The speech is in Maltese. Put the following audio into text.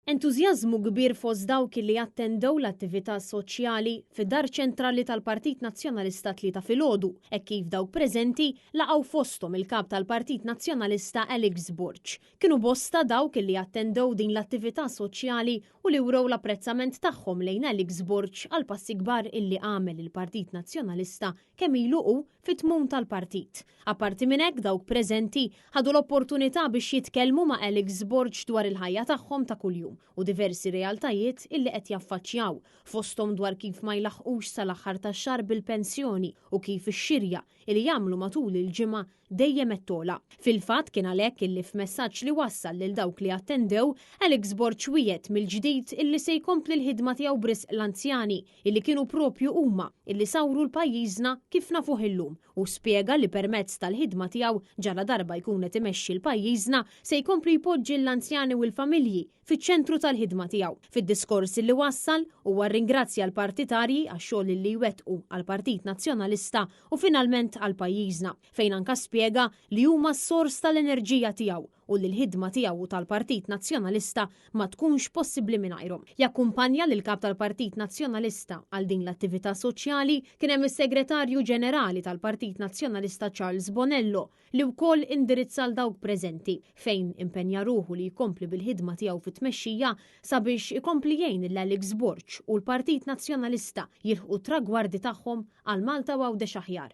Entużjażmu kbir fost dawk li attendew l-attività soċjali fid-Dar Ċentrali tal-Partit Nazzjonalista t-Tlieta filgħodu, hekk kif dawk preżenti laqgħu fosthom il-Kap tal-Partit Nazzjonalista Alex Borg. Kienu bosta dawk li attendew din l-attività soċjali u li wrew l-apprezzament tagħhom lejn Alex Borg għall-passi kbar illi għamel il-Partit Nazzjonalista kemm ilu hu fit-tmun tal-partit. Apparti minn hekk dawk preżenti ħadu l-opportunità biex jitkellmu ma' Alex Borg dwar il-ħajja tagħhom ta' kuljum u diversi realtajiet illi qed jaffaċċjaw, fosthom dwar kif ma jlaħħqux sal-aħħar tax-xahar bil-pensjoni u kif ix-xirja illi jagħmlu matul il-ġimgħa dejjem qed togħla. Fil-fatt kien għalhekk illi f'messaġġ li wassal lil dawk li attendew, Alex Borg wiegħed mill-ġdid illi se jkompli l-ħidma tiegħu b'risq l-anzjani illi kienu propju huma illi sawru l-pajjiżna kif nafuh illum u spjega li permezz tal-ħidma tiegħu ġaladarba jkun qed imexxi l-pajjiżna se jkompli jpoġġi l-anzjani u l-familji fiċ-ċentru tal-ħidma tiegħu. Fid-diskors li wassal, huwa rringrazzja l-partitarji għax-xogħol li jwettqu għall-Partit Nazzjonalista u finalment għal pajjiżna, fejn anka spjega li huma s-sors tal-enerġija tiegħu u li l-ħidma tiegħu u tal-Partit Nazzjonalista ma tkunx possibbli mingħajrhom. Jakkumpanja lill-Kap tal-Partit Nazzjonalista għal din l-attività soċjali kien hemm is-Segretarju Ġenerali tal-Partit Nazzjonalista Charles Bonello li wkoll indirizza 'l dawk preżenti fejn impenja ruħu li jkompli bil-ħidma tiegħu fit-tmexxija sabiex ikompli jgħin lil Alex Borg u l-Partit Nazzjonalista jilħqu t-tragwardi tagħhom għal Malta u Għawdex aħjar.